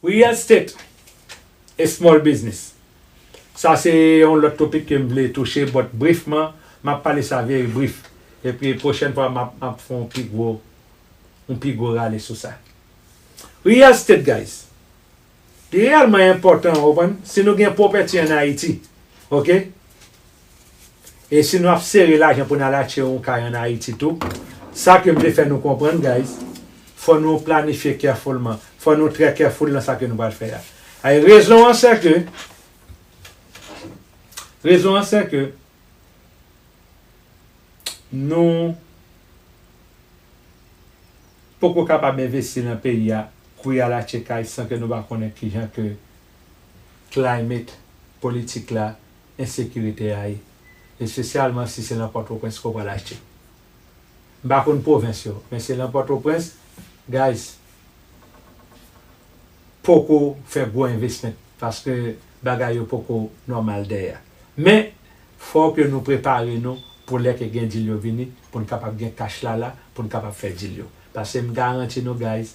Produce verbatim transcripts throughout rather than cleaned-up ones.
Real estate, a small business. Sa se yon lòt topik ke m vle touche, but brifman, m ap pale sa very brief. Epi pwochèn fwa, m ap, m ap fè yon pi gwo, yon pi gwo rale sou sa. Real estate, guys. Li reyèlman enpòtan, w konprann? Si nou gen property an Ayiti, oke? E si nou ap sere lajan pou n al achte yon kay an Ayiti tou, sa ke m vle fè nou konprann, guys, fò nou planifye carefulman. Fò nou trè careful nan sa ke nou pral fè a. Ay, rezon an se ke, rezon an se ke nou poko kapab envesti nan peyi a pou y al achte kay san ke nou pa konnen kijan ke climate, politik la, ensekirite a ye. Espesyalman si se nan Pòtoprens ke w pral achte. M pa konn pwovens yo, men se nan Pòtoprens, guys, poko fè gwo investment paske bagay yo poko nòmal dèyè. Men, fò ke nou prepare nou pou lè ke gen deal yo vini, pou n kapab gen cash la la, pou n kapab fè deal yo. Paske m garanti nou, guys,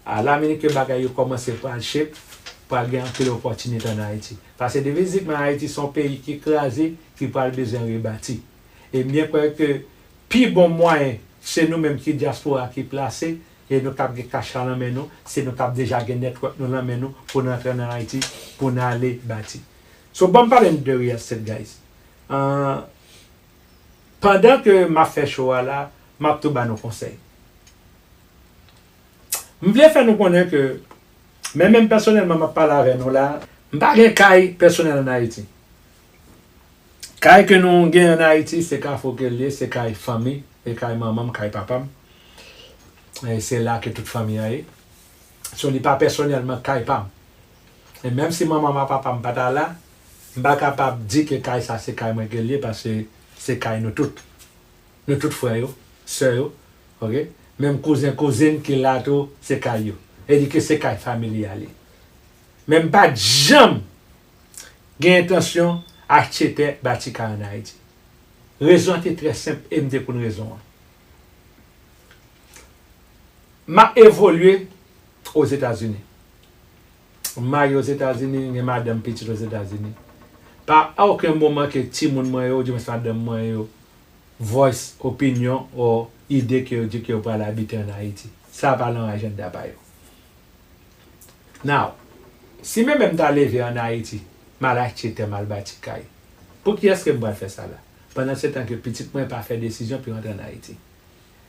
a la minit ke bagay yo kòmanse pral shape, pral gen anpil opòtinite an Ayiti. Paske de fizikman Ayiti se yon peyi ki kraze, ki pral bezwen rebati. E m byen kwè ke pi bon mwayen, se nou menm ki dyaspora ki plase, e nou k ap gen cash la nan men nou, se nou k ap deja gen network nou nan men nou pou n antre ann Ayiti, pou n ale bati. So, ban m pale n de real estate, guys. Ah, pandan ke m ap fè show a la, m ap tou ba nou konsèy. M vle fè nou konnen ke, men menm pèsonèlman m ap pale avè nou la, m pa gen kay pèsonèl ann Ayiti. Kay ke nou gen ann Ayiti, se Kafou ke l ye, se kay fanmi, e kay manman m, kay papa m. E se la ke tout fanmi an ye. So, li pa pèsonèlman kay pa m. E menm si manman m ak papa m pa ta la, m pa kapab di ke kay sa se kay mwen ke l ye, paske se kay nou tout. Nou tout frè yo, sè yo, oke? Menm kouzen, kouzin ki la tou, se kay yo. E di ke se kay familyal li. Men m pa t janm gen entansyon achte tè, bati kay ann Ayiti. Rezon an te trè senp e m te konn rezon an. M ap evolye Ozetazini. M marye Ozetazini, m gen madanm, pitit Ozetazini. Pa a okenn moman ke timoun mwen yo, oudimwens madanm mwen yo, voice, opinyon, or ide ke yo di ke yo pral abite ann Ayiti. Sa pa nan ajanda pa yo. Now, si mwen menm m ta leve ann Ayiti, m al achte tè, m al bati kay, pou kiyès ke m pral fè sa la? Pandan se tan ke pitit mwen pa fè desizyon pou yo antre ann Ayiti.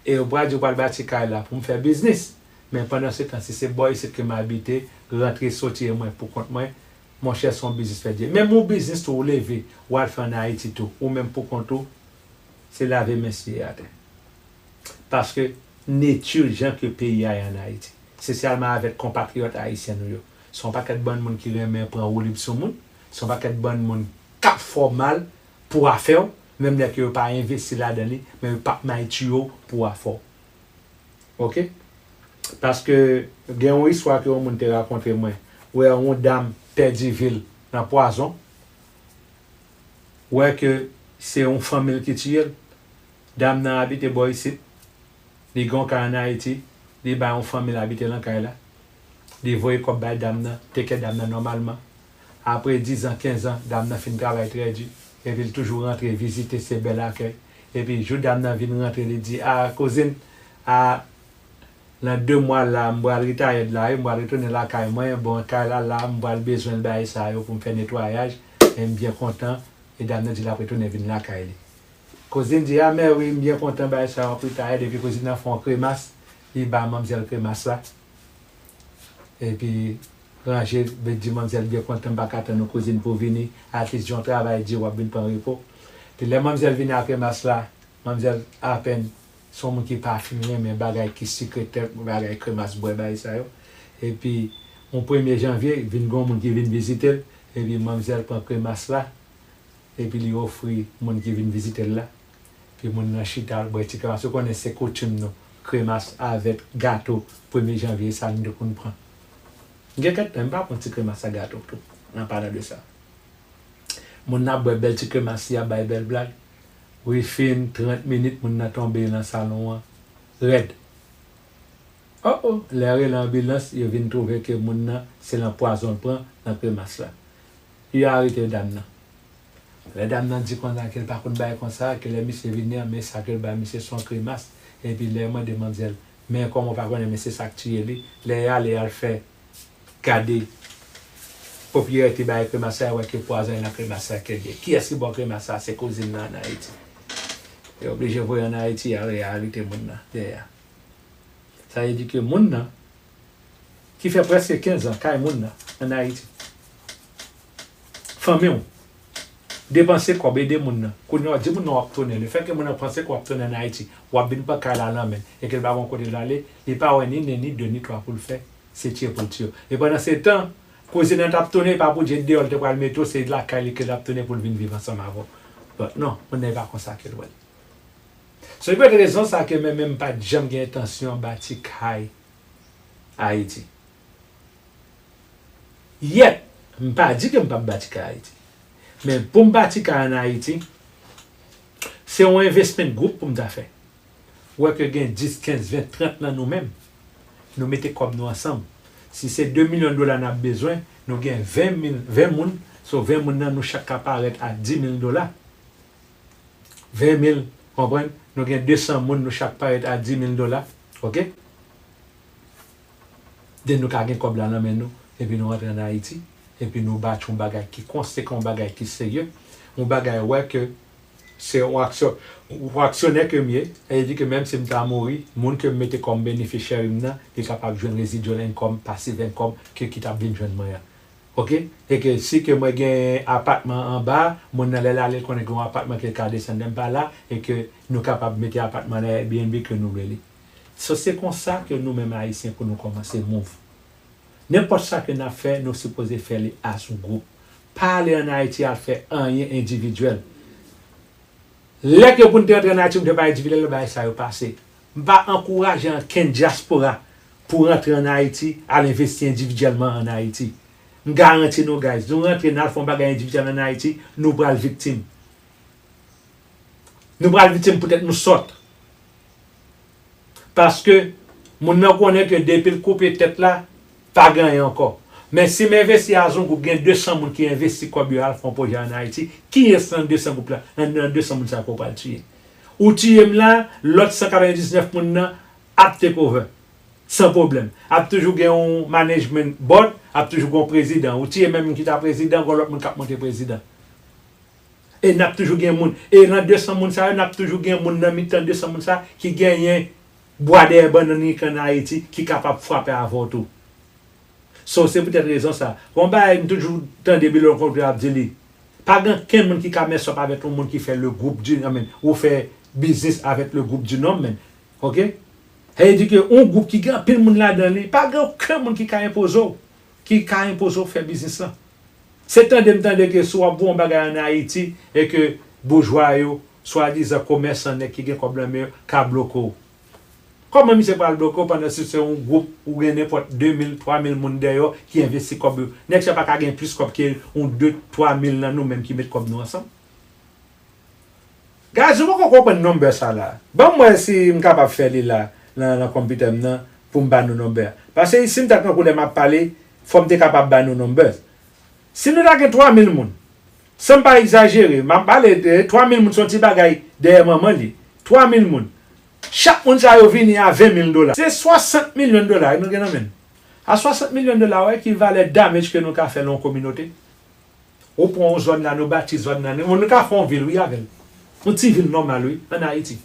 E yo pral di w pral bati kay la pou m fè biznis. Men pandan se tan, si se bò isit ke m abite, rantre soti e mwen pou kont mwen, monchè, se yon biznis pèdi. Menm yon biznis tou ou leve, w al fè ann Ayiti tou, ou menm pou kont ou, se lave men siye atè. Paske neti jan ke peyi a ye ann Ayiti, espesyalman avèk konpatriyòt ayisyen nou yo, se yon pakèt bann moun ki renmen pran woulib sou moun, se yon pakèt bann moun k ap fè w mal pou afè w, menm lè ke yo pa envesti ladan li, men yo p ap may tiye w pou afè w. Oke? Paske gen yon istwa ke yon moun te rakonte mwen, wè yon dam pèdi vi l nan pwazon, wè ke se yon fanmi l ki tiye l. Dam nan abite bò isit. Li gen yon kay ann Ayiti. Li bay yon fanmi l abite nan kay la. Li voye kòb bay dam nan, teke dam nan nòmalman. Apre diz an, kenz an, dam nan fin travay trè di. Epi l toujou rantre vizite, se bèl akèy. Epi jou dam nan vin rantre, li di, "A, kouzin, a, nan de mwa la, m pral retayèd la, wi, m pral retounen lakay mwen. Bon, kay la la, m pral bezwen l bagay sa yo pou m fè netwayaj. E m byen kontan." E dam nan di l ap retounen vin lakay li. Kouzin di, "A, mè wi, m byen kontan bagay sa yo, m ap retayèd." Epi kouzin nan fè yon kremas, li ba manmzèl kremas la. Epi ranje, di manmzèl, "Byen kontan, m pa ka tann ou kouzin pou w vini. At least gen yon travay di w ap vin pran repo." Epi lè manmzèl vini ak kremas la, manmzèl apèn se yon moun ki pa fin renmen bagay ki sikre, tèt bagay kremas, bwè, bagay sa yo. Epi yon premye janvye, vin gen yon moun ki vin vizite l, epi manmzèl pran kremas la, epi li ofri moun ki vin vizite l la. Epi moun nan chita, al bwè ti kremas. Ou konnen se koutim nou, kremas avèk gato premye janvye, sa nou te konn pran. Gen kèk tan, m pa pran ti kremas ak gato tou, an palan de sa. Moun nan ap bwè bèl ti kremas, li ap bay bèl blag. Wi, fin trant minit, moun nan tonbe nan salon an rèd. Oh oh, lè yo rele anbilans, yo vin twouve ke moun nan, se nan pwazon l pran nan kremas la. Yo arete dam nan. Lè dam nan di konsa ke l pa konn bagay konsa, ke lè misye vini an, men sa ke l bay misye se yon kremas. Epi lè yo mande manzèl, men kòman w pa konnen, men se sa k tiye li. Lè y ale, y al fè gade pwopriyete bagay kremas la, y wè ke pwazon nan kremas la ke l ye. Kiyès ki ba w kremas la? Se kouzin nan ann Ayiti. Yo oblije voye ann Ayiti, y al, y al arete moun nan dèyè. Sa vle di ke moun nan, ki fè prèske kenz an kay moun nan, ann Ayiti, fanmi w, depanse kòb, ede moun nan. Kounye a, w di moun nan w ap tounen. Lefètke moun nan panse ke w ap tounen ann Ayiti, w ap vin pran kay la nan men l, e ke l pa gen kote l ale, li pa wè ni nen, ni de, ni twa pou l fè, se tiye pou l tiye w. E pandan se tan, kouzin nan t ap tounen, e pa pou di deyò l te pral mete w, se lakay li ke l ap tounen pou l vin viv ansanm avè w. But non, moun nan e pa konsa ke l wè l. So, se pou rezon sa ke mwen menm m pa t janm gen entansyon bati kay Ayiti. Yèt, m pa di ke m p ap bati kay Ayiti. Men pou m bati kay ann Ayiti, se yon investment group pou m ta fè. Ou wè ke gen dis, kenz, ven, trant nan nou menm. Nou mete kòb nou ansanm. Si se de milyon dola n ap bezwen, nou gen ven mil, ven moun. So, ven moun nan, nou chak ka parèt a di mil dola. Ven mil, konprann? Nou gen de san moun, nou chak parèt a di mil dola. Oke? Den nou ka gen kòb la nan men nou, epi nou rantre ann Ayiti, epi nou bati yon bagay ki konsekan, yon bagay ki serye, yon bagay ou wè ke se yon aksyon, yon aksyonè ke m ye, sa vle di ke menm si m ta mouri, moun ke m mete kòm beneficiary m nan, li kapab jwenn residual income, passive income, ke ki t ap vin jwenn mwen an. Oke? E ke si ke mwen gen apatman anba, moun nan lè l ale, l konnen gen yon apatman ke l ka desann lè m pa la, e ke nou kapab mete apatman nan Airbnb ke nou vle li. So, se konsa ke nou menm Ayisyen pou nou kòmanse move. Nenpòt sa ke n ap fè, nou sipoze fè li as yon gwoup. Pa ale ann Ayiti al fè anyen endividyèl. Lè ke pou n te rantre ann Ayiti, m te pa endividyèl, bagay sa yo pase. M pa ankouraje ankenn dyaspora pou rantre ann Ayiti, al envesti endividyèlman ann Ayiti. M garanti nou, guys, nou rantre, n al fè yon bagay endividyèl ann Ayiti, nou pral viktim. Nou pral viktim poutèt nou sòt. Paske moun nan konnen ke depi l koupe tèt la, pa gen anyen ankò. Men si m envesti as yon gwoup, gen de san moun ki envesti kòb yo al fè yon pwojè ann Ayiti, kiyès nan de san gwoup la, nan, nan de san moun sa yo ke w pral tiye? Ou tiye m la, lòt san katrevendiznèf moun nan ap take over. San pwoblèm. Ap toujou gen yon management board, ap toujou gen yon prezidan. Ou tiye menm moun ki ta prezidan, gen lòt moun k ap monte prezidan. E n ap toujou gen moun. E nan de san moun sa yo, n ap toujou gen moun nan mitan de san moun sa ki genyen bwa dèyè bannann li k ann Ayiti, ki kapab frape avè w tou. So, se poutèt rezon sa. Gon bagay m toujou tande Billy Coltrane ap di li, pa gen okenn moun ki ka mess up avèk yon moun ki fè le groupe du, I mean, ou fè biznis avèk le groupe du nom, man. Oke? Sa vle di ke yon gwoup ki gen anpil moun ladan li, pa gen okenn moun ki ka enpoze w, ki ka enpoze w fè biznis lan. Se tande m tande ke si w ap voye yon bagay ann Ayiti e ke boujwa yo, swadizan komèsan, nèg ki gen kòb nan men yo, ka bloke w. Kòman misye pral bloke w pandan si se yon gwoup ou gen nenpòt de mil, twa mil moun dèyè w ki envesti kòb yo? Nèg sa pa ka gen plis kòb ke yon de, twa mil nan nou menm ki met kòb nou ansanm. Guys, nou poko konprann number sa la. Ban m wè si m kapab fè li la, nan, nan konpitè m nan, pou m ba nou number. Paske si m ta tankou lè m ap pale, fò m te kapab ba nou number. Si nou ta gen twa mil moun, san m pa egzajere, m ap pale de twa mil moun, se yon ti bagay dèyè manman li. Twa mil moun. Chak moun sa yo vini a ven mil dola. Se swasant milyon dola nou gen nan men n. A swasant milyon dola, w wè ki valè damage ke nou ka fè nan yon kominote? Ou pran yon zòn la, nou bati zòn nan, nou, nou ka fè yon vil, wi, avè l. Yon ti vil nòmal, wi, ann Ayiti.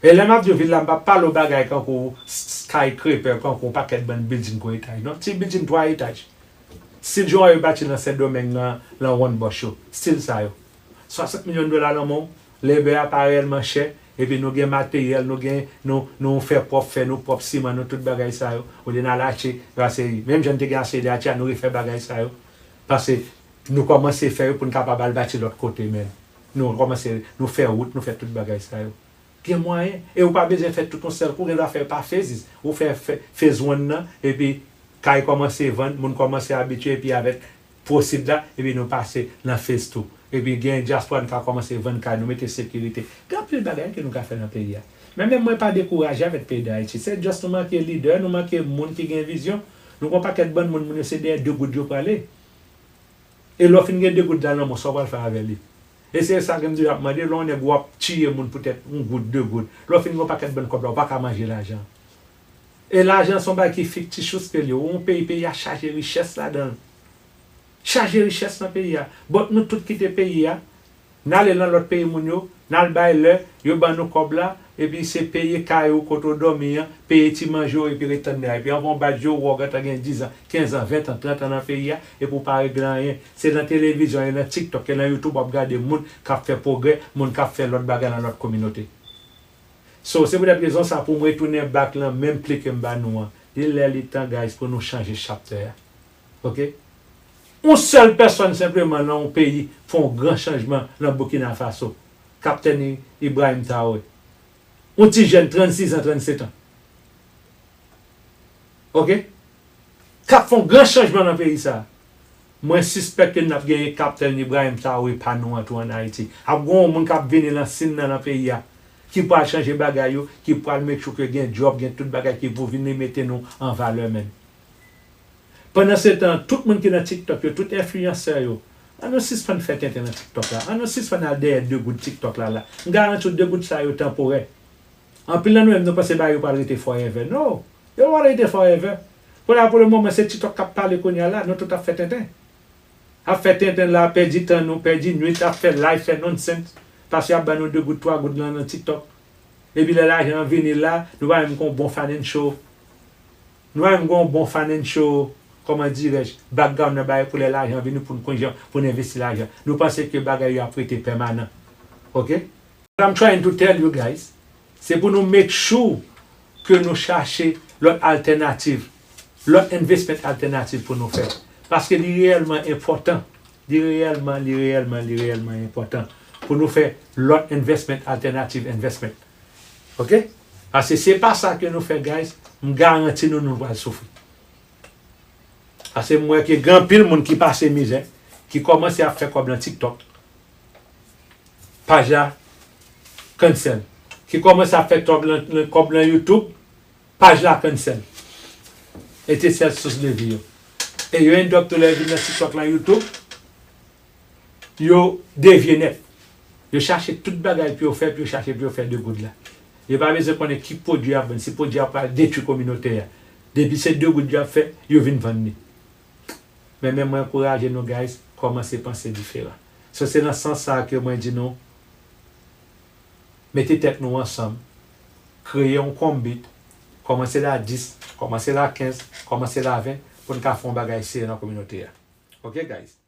E lè m ap di w vil la, m p ap pale w bagay kankou s-, skyscraper, kankou yon pakèt bann building gwo etaj. Non, ti building twa etaj. Stil jan yo bati nan Sendomeng nan, lan Wonn Bòch yo. Stil sa yo. Swasant milyon dola nan men w, labor a pa reyèlman chè, epi nou gen materyèl, nou gen, nou, nou fè pwòp fè, nou pwòp siman, nou tout bagay sa yo. Olye n al achte, pase, menm jan n te gen ase de achte a, nou refè bagay sa yo. Pase, nou kòmanse fè yo pou n kapab al bati lòt kote, men nou kòmanse, nou fè wout, nou fè tout bagay sa yo. Gen mwayen. E ou pa bezwen fè tout yon sèl kou, ou gen dwa fè pa phases. Ou fè, fè phase one nan, epi kay kòmanse vann, moun kòmanse abitye, epi avèk proceed la, epi nou pase nan phase two. Epi gen dyaspora, nou ka kòmanse vann kay, nou mete sekirite. Gen anpil bagay ke nou ka fè nan peyi a. Men menm mwen pa dekouraje avèk peyi Dayiti. Se just nou manke lidè, nou manke moun ki gen vizyon. Nou gen yon pakèt bann moun, moun yo se dèyè de goud yo prale. E lè w fin gen de goud la nan men w, sa w pral fè avè li? E se sa ke m di yo ap mande, lè yon nèg w ap tiye moun poutèt yon goud, de goud. Lè w fin gen yon pakèt bann kòb la, ou pa ka manje lajan. E lajan se yon bagay ki fictitious ke l ye. Ou yon peyi, peyi a chaje richès ladan l. Chaje richès nan peyi a. But nou tout kite peyi a, n ale nan lòt peyi moun yo, n al bay lè, yo ban nou kòb la, epi se peye kay ou kote w dòmi an, peye ti manje w, epi ret anndan. Epi anvan w bat je w, ou gentan gen diz an, kenz an, ven an, trant an nan peyi a, epi w pa regle anyen. Se nan televizyon, e nan TikTok, e nan YouTube w ap gade moun k ap fè pwogrè, moun k ap fè lòt bagay nan lòt kominote. So, se poutèt rezon sa pou m retounen back lan menm pli ke m ba nou an. Li lè li tan, guys, pou nou chanje chapter a. Ok? Yon sèl pèsòn senpleman nan yon peyi fè yon gran chanjman nan Burkina Faso. Kaptèn I-, Ibrahim Traoré. Yon ti jèn trannsis an, trannset an. Ok? K ap fè yon gran chanjman nan peyi sa a. Mwen sispèk ke n ap genyen Kaptèn Ibrahim Traoré pa nou an tou ann Ayiti. Ap gen yon moun k ap vini lan sin nan, nan peyi a, ki pral chanje bagay yo, ki pral make sure ke gen djòb, gen tout bagay ki pou vini mete nou an valè, menm. Pandan se tan, tout moun ki nan TikTok yo, tout enfliyansè yo, ann nou sispann fè tenten nan TikTok la. Ann nou sispann al dèyè de goud TikTok la la. M garanti w de goud sa yo tanporè. Anpil nan nou menm nou panse bagay yo pral rete forever. No! Yo pa pral rete forever. Pou la, pou le moman, se TikTok k ap pale kounye a la, nou tout ap fè tenten. Ap fè tenten la, pèdi tan nou, pèdi nwit, ap fè live, fè nonsense. Paske y ap ban nou de goud, twa goud lan nan TikTok. Epi lè lajan an vini la, nou pa menm gen yon bon financial. Nou pa menm gen yon bon financial, kòman dirèj, background nan bagay pou lè lajan vini pou n konn jan pou n envesti lajan. Nou panse ke bagay yo ap rete pèmanan. Ok? What I'm trying to tell you guys, se pou nou make sure ke nou chache lòt altènativ, lòt investment altènativ pou nou fè. Paske li reyèlman enpòtan. Li reyèlman, li reyèlman, li reyèlman enpòtan pou nou fè lòt investment, alternative investment. Ok? Paske se pa sa ke nou fè, guys, m garanti nou, nou pral soufri. Paske m wè ke gen anpil moun ki pase mizè, ki kòmanse ap fè kòb nan TikTok, paj la cancel. Ki kòmanse ap fè kòb nan, nan, kòb nan YouTube, paj la cancel. E te sèl sous de vi yo. E yo end up tou lè yo vin nan TikTok, nan YouTube, yo devye nèt. Yo chache tout bagay pou yo fè, pou yo chache pou yo fè de goud la. Yo pa bezwen konnen ki pwodui y ap vann, si pwodui a pral detwi kominote a. Depi se de goud y ap fè, yo vin vann li. Men, men mwen ankouraje nou, guys, kòmanse panse diferan. So, se nan sans sa a ke mwen di nou, mete tèt nou ansanm, kreye yon konbit, kòmanse la dis, kòmanse la kenz, kòmanse la ven, pou n ka fè yon bagay serye nan kominote a. Ok, guys?